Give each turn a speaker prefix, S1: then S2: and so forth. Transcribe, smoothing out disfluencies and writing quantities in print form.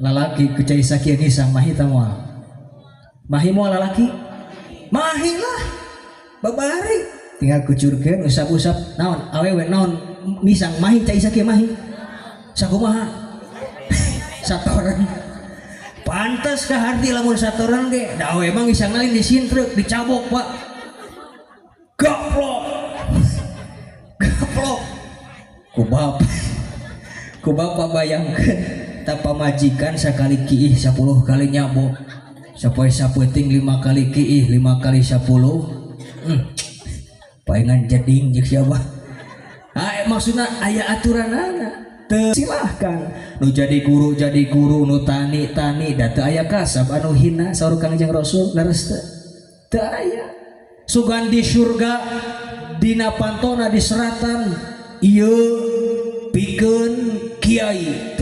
S1: Lalaki ku cai sakieu ngisang, mahi tah moal? Mahi moal lalaki? Mahi lah. Babari tinggal kucurkeun, usap-usap naon. Awewe naon ngisang, mahi cai sakieu? Mahi sakumaha? Satoran pantas ka harti lamun satoran ge da awewe mah ngisang lain disintrek, dicabok, Pak. Gaplok gaplok ku bapak, ku bapak. Bayangkeun tah pamajikan sakali kiih 10 kali nyabok, sapoe sapeuting 5 kali kiih, 5 kali 10, palingan jeding jeung siapa. Ah, maksudna aya aturanana. Teu silahkan nu jadi guru jadi guru, nu tani tani, da teu aya kasab anu hina. Saur Kangjeng Rasul, leres teu? Teu aya. Sugan di surga dina pantona diseratan ieu pikeun kiai.